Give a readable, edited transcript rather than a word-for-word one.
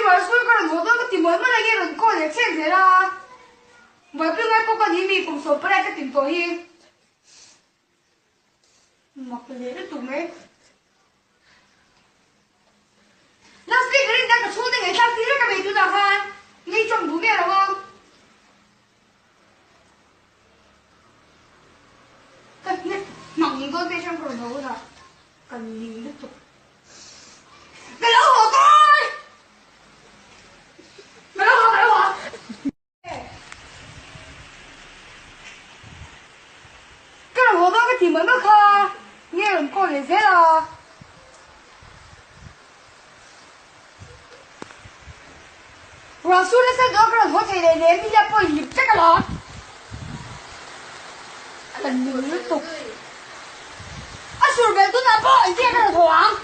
ruahsur ka rawn haw dawn ka ti mawlh mawlh a nge rawn call leh chhen zel a. Buaipui ngai pawh ka ni mi kum 18 ka tin tawh hi. Mak leh lutuk mai. Last speaker in ka chhungte ngaihthlak tir vek a bei tunah khan ngei tawng duh miah lo a. Ka hnek hmang dawn te chuan ka rawn haw hunah ka ning lutuk. Ka lo haw dawn! Ka lo haw, ka lo haw! Ka rawn haw dawn ka ti mawlh mawlh kha nge rawn call leh zel a. Ruah sur nasa duh a ka rawn haw thei leh lem hi a pawi lip vek alawm. A la nul lutuk. A sur belh tunah pawh engtin nge ka rawn haw ang?